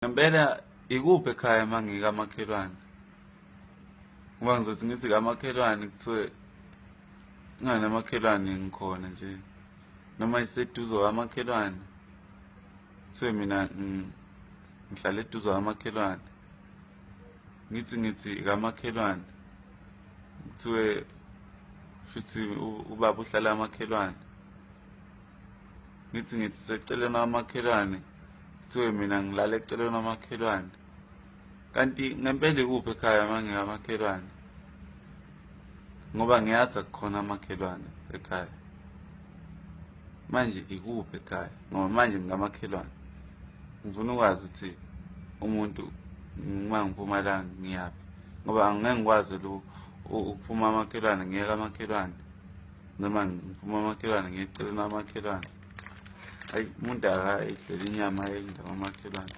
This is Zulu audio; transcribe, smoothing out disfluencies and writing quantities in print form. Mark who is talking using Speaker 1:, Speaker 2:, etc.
Speaker 1: Ngempela ikuphi ekhaya uma ngikamakhelwane? Ngoba ngizothi ngithi kamakhelwane kuthiwe inganamakhelwane ngikhona nje, noma iseduze kwamakhelwane kuthiwe mina ngihlala eduze kwamakhelwane. Ngithi kamakhelwane kuthiwe shuthi ubaba uhlala amakhelwane. Ngithi seceleni kwamakhelwane kuthiwe mina ngilala eceleni kwamakhelwane. Kanti ngempela ikuphi ekhaya uma ngikamakhelwane? Ngoba ngiyazi akukhona amakhelwane ekhaya. Manje ikuphi ekhaya? Ngoba manje ngikamakhelwane. Ngifuna ukwazi ukuthi umuntu uma ngiphuma la ngiyaphi, ngoba angeke ngikwazi ukuphuma amakhelwane ngiye kamakhelwane, noma ngiphuma amakhelwane ngiye eceleni kwamakhelwane. Ayi, umuntu akayidlela inyama ayidla kwamakhelwane.